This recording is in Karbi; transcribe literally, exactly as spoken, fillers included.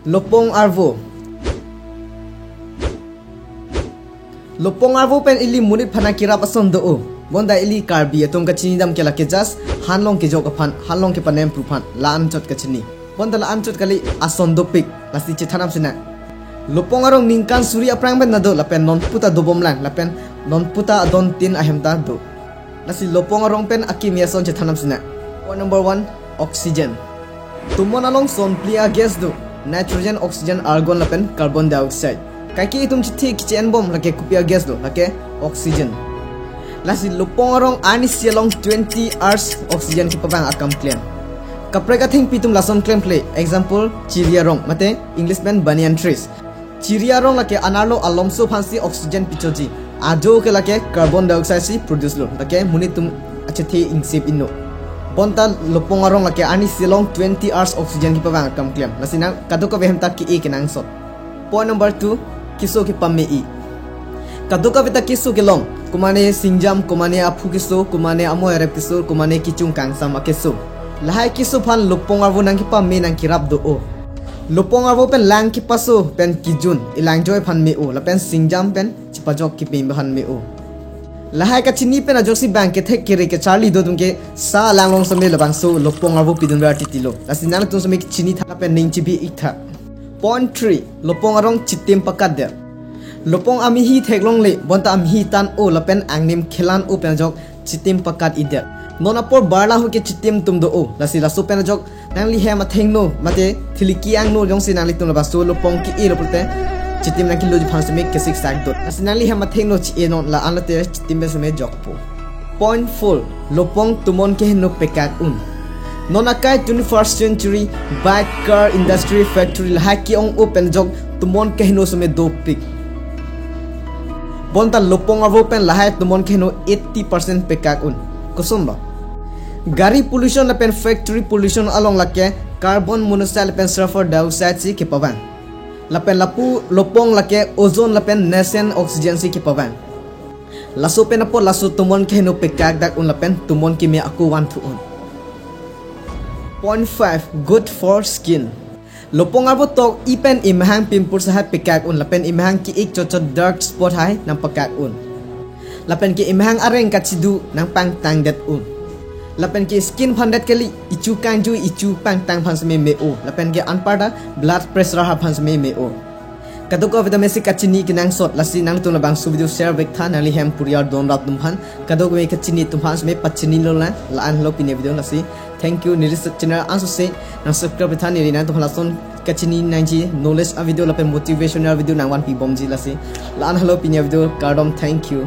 Lopong arvo. Lopong arvo pen ili monit aphan nangkerap ason do-o. Bonta ili Karbi atum kachinidam ke lake just hanlong kejok aphan, hanlong kepanem apru aphan, la-an chot kachini. Bonta la-an chot kali, ason dopik, lasi chethan nang sinang. Lopong arong ningkan suri aphrang pen ta do, lapen non puta dobom lang, lapen non puta adon tin ahem ta do. Lasi lopong arong pen akimi ason chethan nang sinang. Point number one, oxygen. Tumon along son phli a-gas do, nitrogen, oxygen, argon lapen carbon dioxide. Kaike itum chethe keche-enbom lake kopi a-gas do, lake oxygen. Lasi lopong arong arnisi along twenty hours oxygen kepavang akam klem. Kaprek athengpi atum lason klemkle, example, chiri arong, mate English pen banyan trees. Chiri arong lake anerlo alomso aphansi oxygen pichoji. Ajo ke lake carbon dioxide si produce lo. Lake monit atum achethe ingsip inno. Bonta lopong arong lake arnisi along twenty hours oxygen kepavang akam klem. Lasi nang kadokave ahem ta ke-e kenangsot. Point number two, keso kepame-i. Kadokave ta keso kelong. Komane singjam, komane aphu keso, komane amo erep keso, komane kechung kangsam akeso. Lahai keso aphan lopong arvo nangkepame nangkerap do-o. Lopong arvo pen lang kepaso pen kejun, elang joi aphan me-o, lapen singjam pen chepajok kepame aphan me-o. Lahai kachini pen ajoksi bang kethek kere kecharli do atum ke sa alang along seme labangso lopong arvo pidunver titilo. Lasi nangtum seme chinitha lapen ning chebi-iktha. Point three, lopong arong chitim pakatdet. Lopong amihi theklongle, bonta amihi tan-o lapen angnim khelan-o pen ajok chitim pakat-idet. Non apor barla ho ke chitim atum do-o, lasi laso pen ajok nanglihem athengno, mate thiliki angno jongsi nanglitum labangso lopong ke-elo pulote, chitim nangkeloji aphan seme kesik sak dot. Lasi nanglihem athengno che-enon, la-an lote chitim pen seme jokpo. Point four, lopong tumon keheno pekak un. Non akai twenty-first century, bike, car, industry, factory, lahai ke-ong-o pen ajok tumon keheno seme dopik. Bonta lopong arvo pen lahai tumon keheno eighty percent pekak un. Kosonlo? Gari pollution lapen factory pollution along lake carbon monoxide lapen sulfur dioxide si kepavang. Lapen lapu lopong lake ozone lapen nascent oxygen si kepavang. Laso pen apot laso tumon keheno pekak dak un lapen tumon keme ako vanthu un. Point five, good for skin. Lopong arvo tok-i pen imahang pimples hai pekak un lapen imahang ke-ik chotchot dark spot hai nangpakak un. Lapen ke imahang areng kachidu nangpangtangdet un. Lapen ke skin aphan det kali, ichu kangju ichu pangtang aphan seme me-o. Lapen ke anparta blood pressure aphan seme me-o. Kadokave ta mesi kachini kenangsot, lasi nangtum labangso video share vektha nanglihem puriar don rat atum aphan. Kadokave kachini atum aphan seme pachinilo lang, la-an lo pini video lasi. Thank you, neli channel ansose nang subscribe tha, neli nangtum aphan lason kachini nangji knowledge a-video lapen motivational video nangvanpibomji lasi. La-an lo pini video, kardom, thank you.